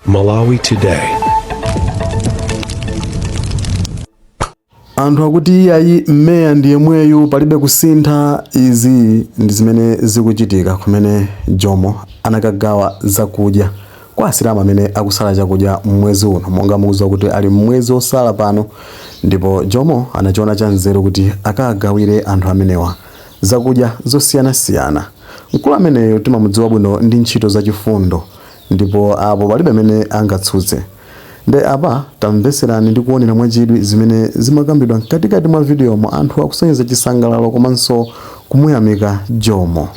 Malawi Today. Anthu akuti iyayi, mmeya ndi yemweyu, palibe kusintha. Izi ndi zimene zikuchitika kumene Jomo anakagawa zakudya kwa asilamu amene akusala chakudya mwezi uno. Monga mukudziwa kuti ali mwezi osala pano, ndipo Jomo anachiona cha nzeru kuti akagawire anthu amenewa zakudya zosiyanasiyana. Mkulu ameneyo timamudziwa bwino ndi ntchito zachifundo, ndipo apo palibe amene angatsutse. Nde apa tamveserani ndi kuonera mwachidwi zimene zimakambidwa mkatikati mwa videomo. Anthu akusonyeza chisangalalo komanso kumuyamika Jomo.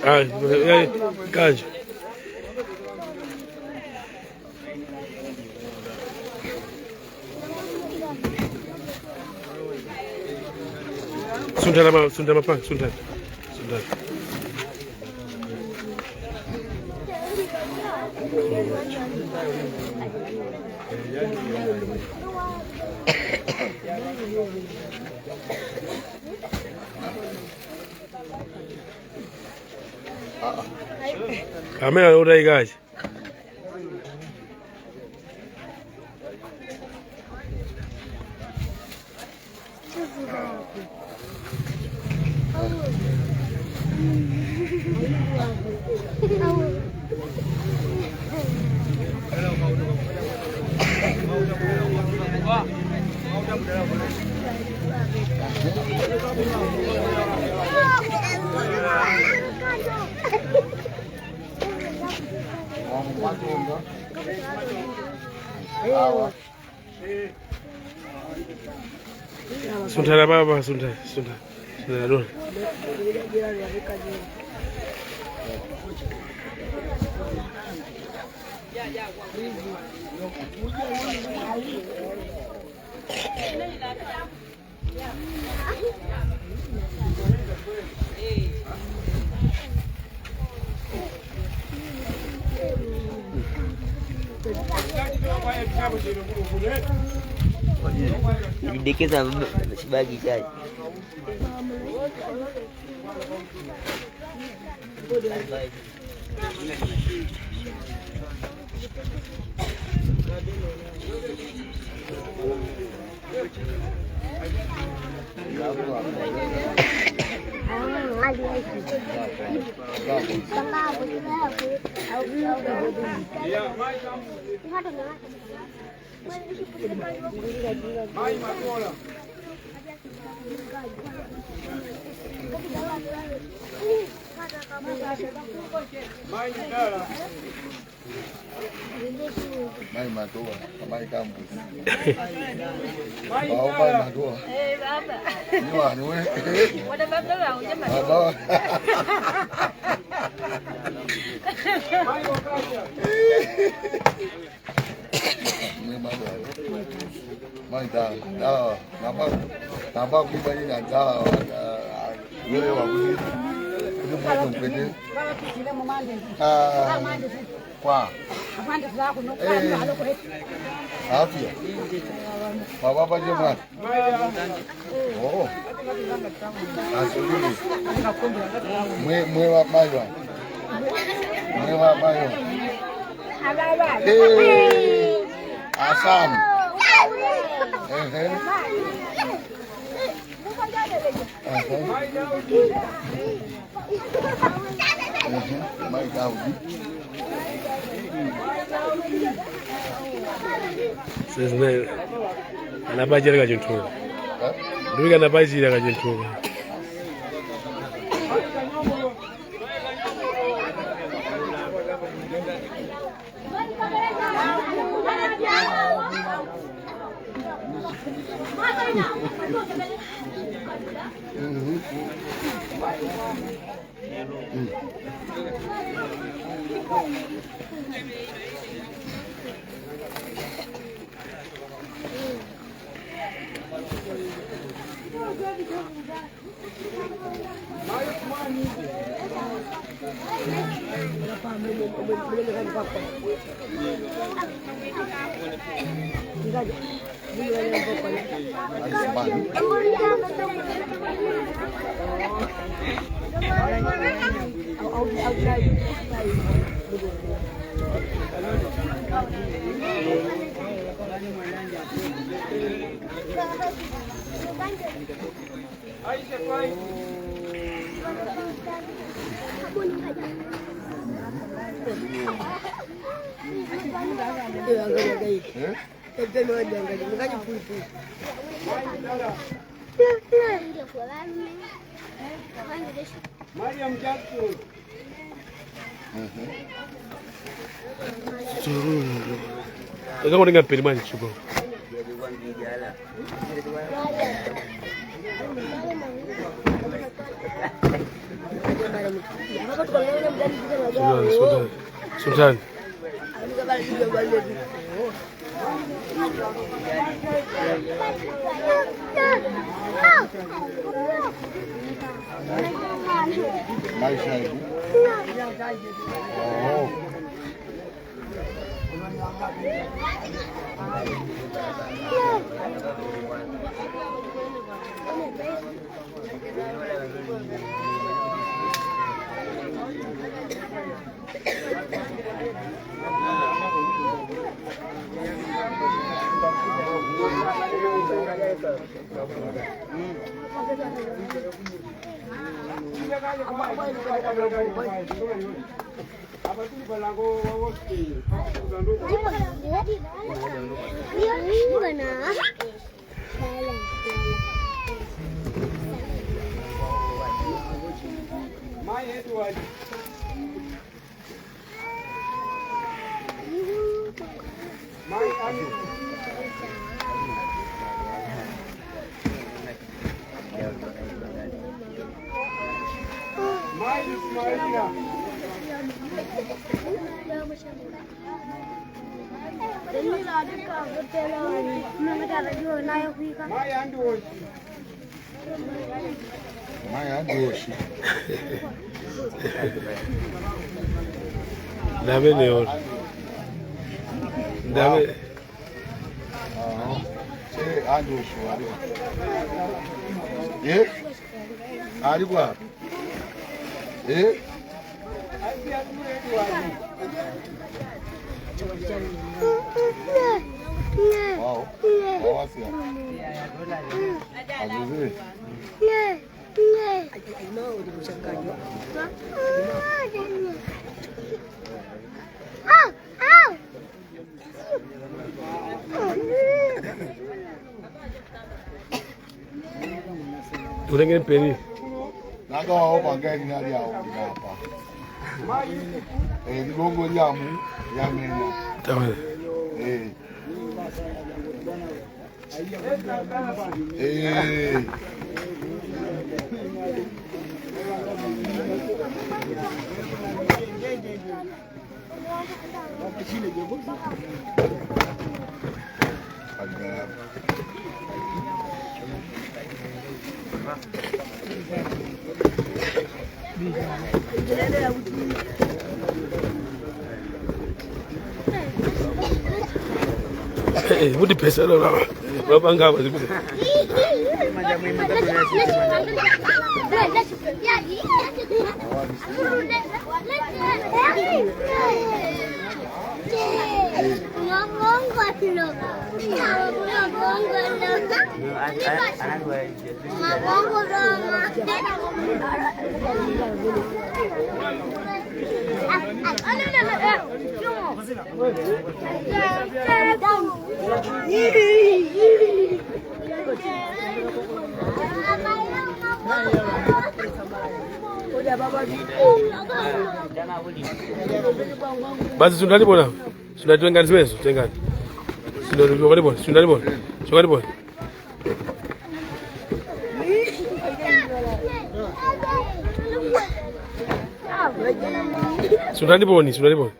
Ay, ay, kaji. Sundana ma, sundana pa, sundana. Sundana. Amene utayikachi. Sunthana baba, sunthana, sunthana. Sunthana dona. Nilidekeza shibagi chai. Mai Matoa, mai Kambuzi. Bao mai Matoa. Ni wanu we. Baba. Mwe baba. Mai da, da, namba namba kuiba ni na da, wewe wa kuti kuti mwe mpete. Ah. Kwa. Eh. Afya. Baba pa jamani. Oh. Asubiri. Mwe mwe wa mayo. Mwe wa mayo. Eh. Asam. Ehe. Ehe. Ehe. Mai Daudi. Sezine anapachira kachinthuka. Eh? Ndiwika anapachira kachinthuka. Alisibani. Eh? Ndakakutenga mpeni bwanji tsogolo. Sultani, Sultani. Maisha hivi. Oh. Mai andoshi. Ndameneyo. Ndame. Ah. Che andoshi wali. Eh? Ali kwa. Eh? Wow. Wow, azizi. Utenge mpeni. Nanga wao pangani nali yao hapa. Eh, ligongo lyamu yamenya. Tamam. Eh. Eh. Eh, kuti pesa lo vapanga apa zikuti. Basi sundalibona. Sundatengani zimezo tengani. Sundalibona, sundalibona. Sundalibona. Sundaliboni, sundaliboni.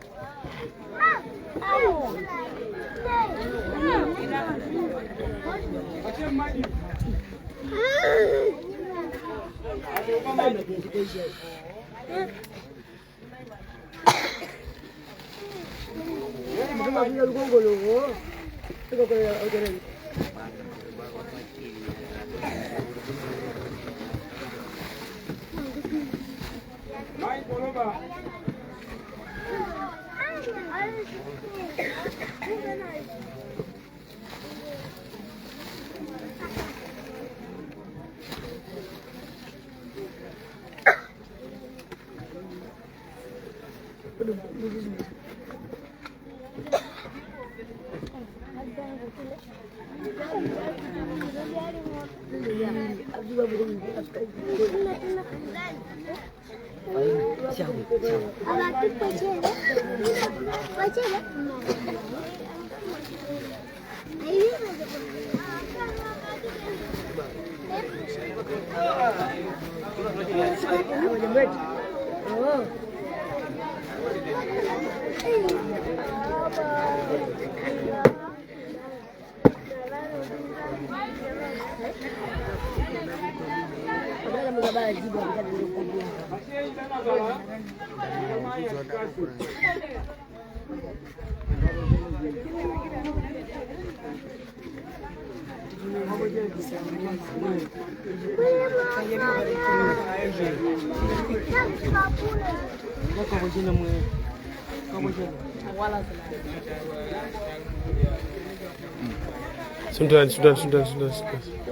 Sunthani, sunthani, sunthani, sunthani, sunthani.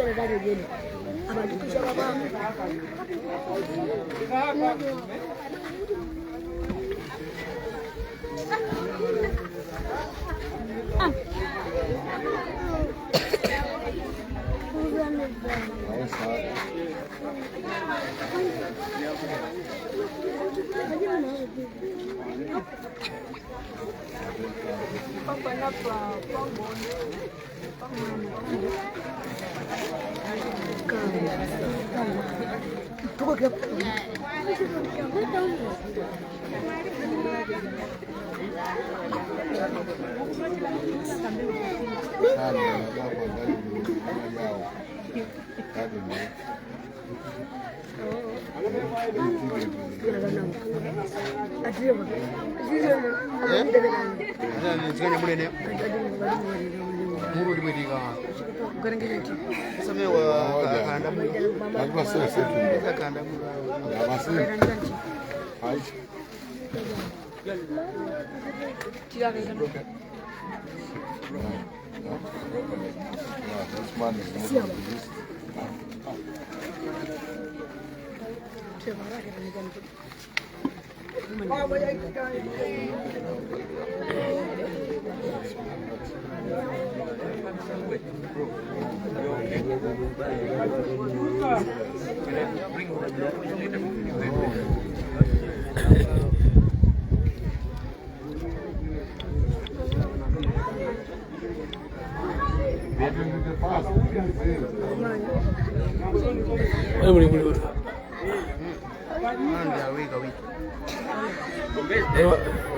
This man is not this.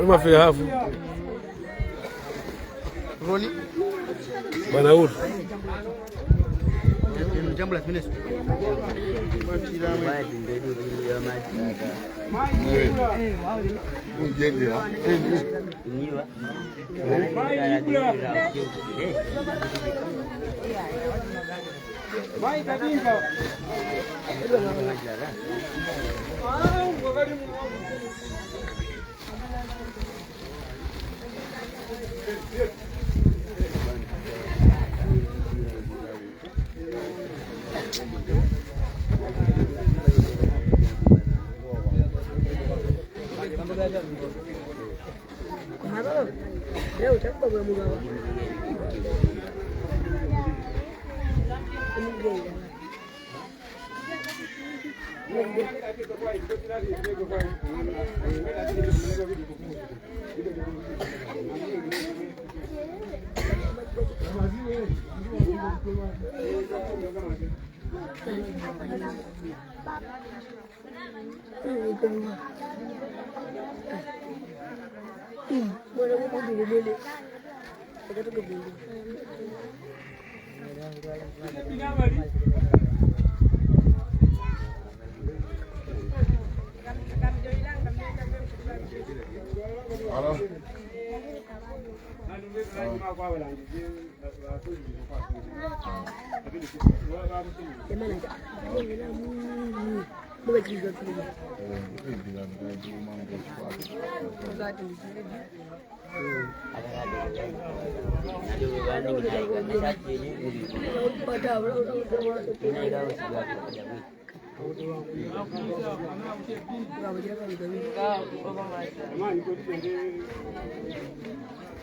Mafika hafu bwana huru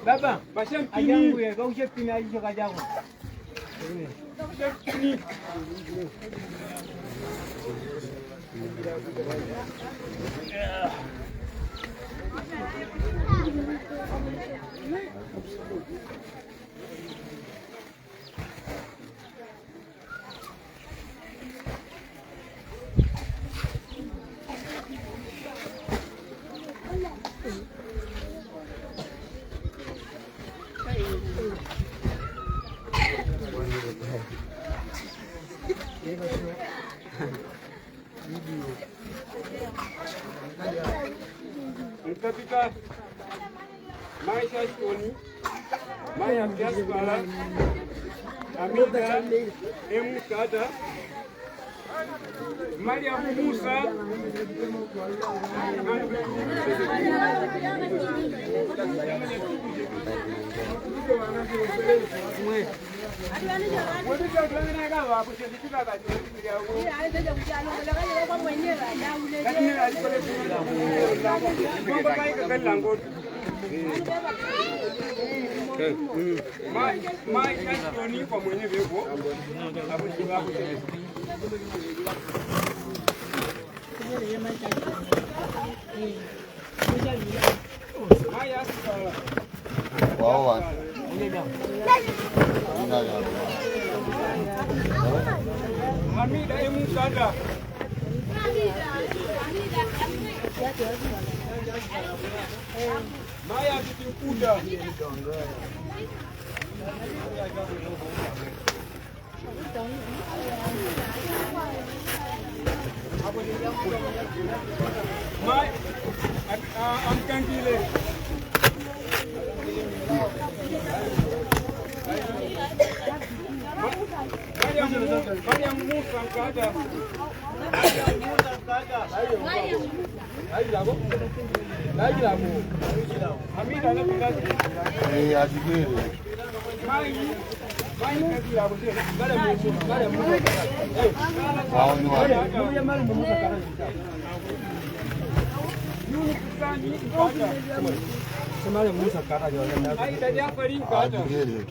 Baba, ajanguye kaushepini aisho kajako. Nkapita maisha shoni maya kiasbala amida emukata Maria Musa Wawa. Hamida emukata Maya kitikuda Mai amkangile Maria Musa mkata Hamida Eh, ajigere. Wao ni wale.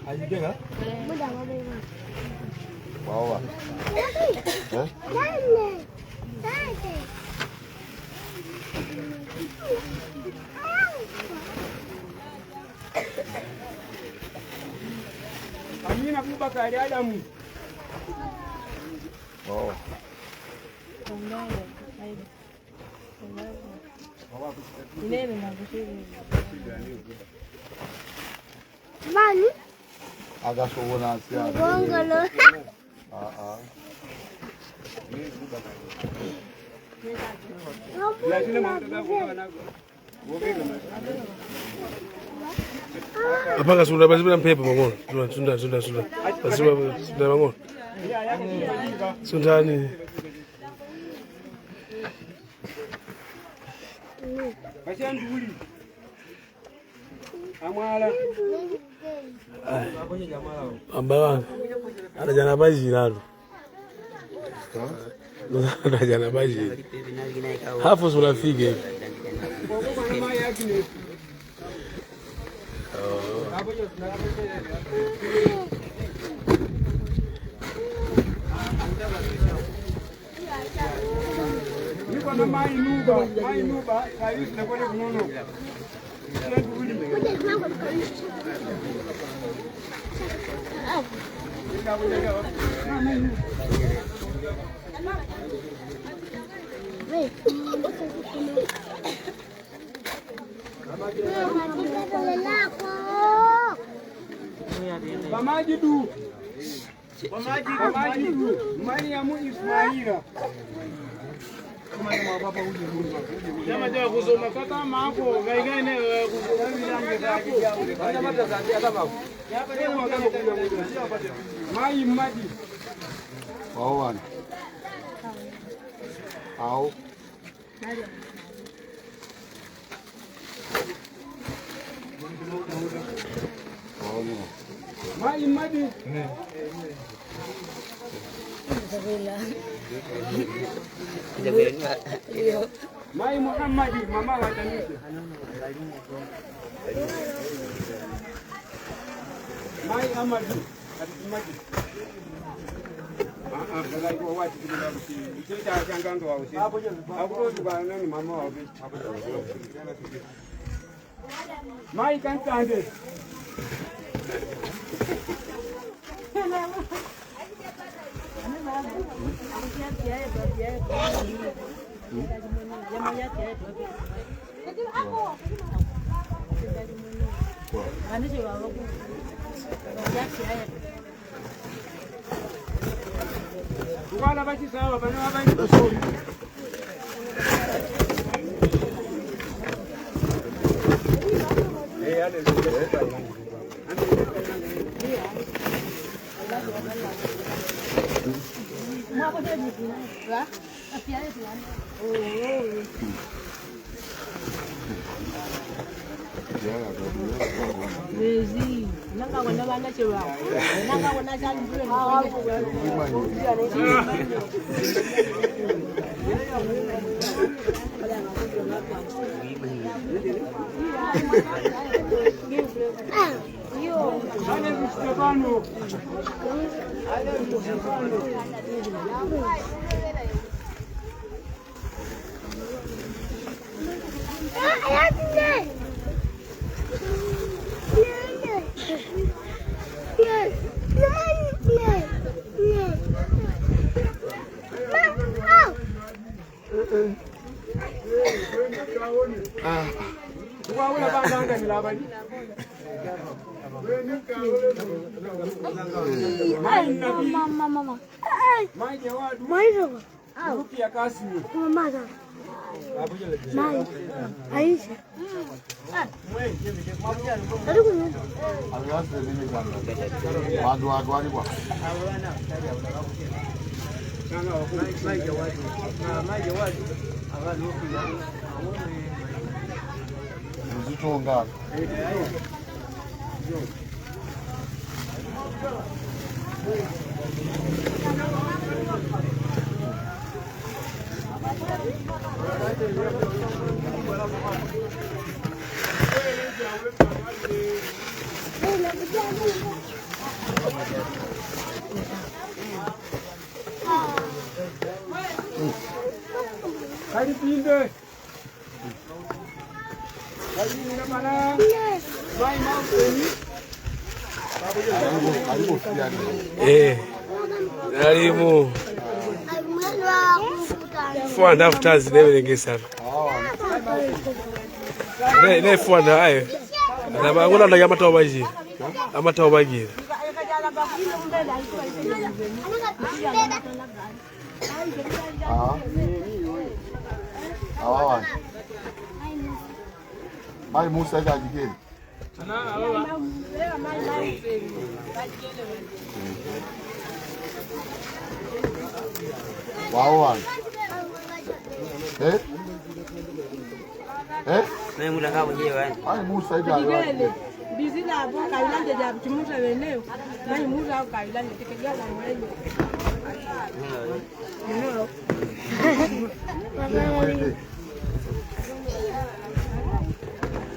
Ajigere. Wawa. Eh? Amina Abubakari Adamu. Wawa. Akashobona siya. Ah ah. Apaka sunda basi mphepo pang'ono. Sunda sunda sunda. Basi sunda pang'ono. Sundani. Amba anajana bajirano. Anajana bajirano. Hapo sunafika hivi. Pamajidu Mariamu Ismaila. Wawana. Au. Mai Muhammadi mama wa Tanisi. Mai Amadu Amadi. Mai Kankande. Alimu 4.5 tons neverengesa ne 4.5 ayo na ngona amatawo bajira amatawo bajira ah Mai Musa kajigeni. Wow. Eh? Eh? Mai Musa kajigeni. Bizila bo kailande ja chimusa weneo. Mai Musa kailande tekeja wa mwenye.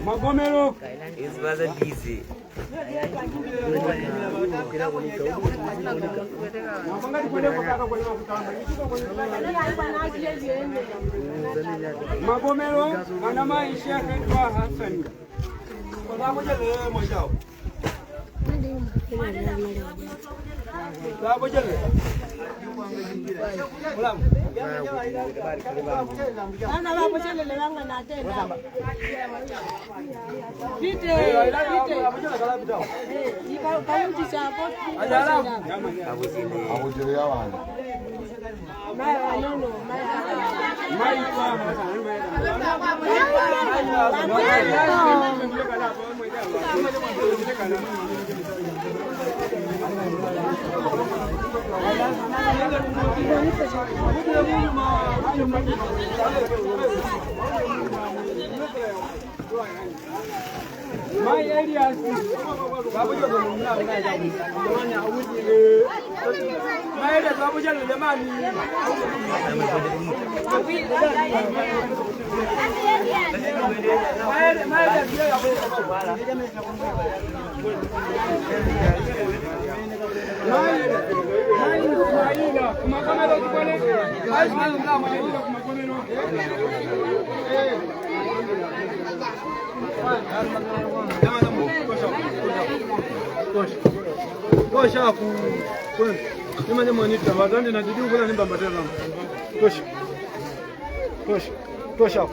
Magomero is was busy. Magomero ana maisha kwa Hassan. Ana vapocelele vanga natenda. Pite, pite. Kauti chapo. Akucherea vanhu. Mai vanono, mai. Mai Twaha Hassan. Mai Elias. Mai Elias jamani. Mai Ismaila. Kumakomero tukole. Mai Ismaila kumakomero. Tosha ku Nimanye mwanita wadandi na didi ukula nimba mbatela. Tosha. Tosha. Tosha.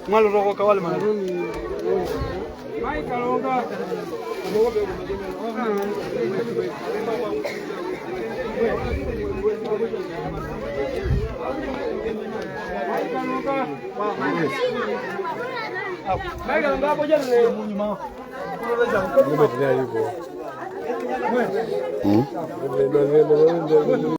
Mwalo roko kawale mana. Mai Kalonga. Mai Kalonga. Mai kalonga hapo jana le munyuma.